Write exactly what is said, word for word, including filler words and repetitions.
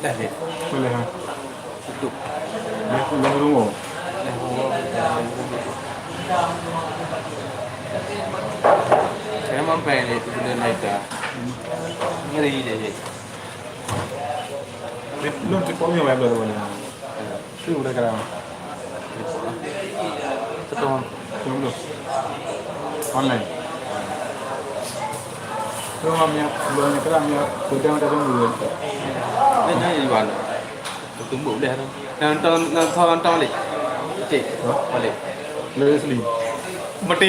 Dah, Dek. Boleh, ha? Tutup. Dah, dah berumur. Dah berumur. Saya mampai, Dek, tu benda naik dah. Ngeri dia, Dek. Belum cukup ni, Bang, belum ni. Itu udah kena. Betul. Belum, belum. Online. Belum, Bang, ya. Belum, ya, kena, ya. Udah, udah, belum, belum. Ni, ni, Iwan. Tumbuk dah tu. Nonton, nonton, nonton balik. Cik, balik. Lebih asli. Mati.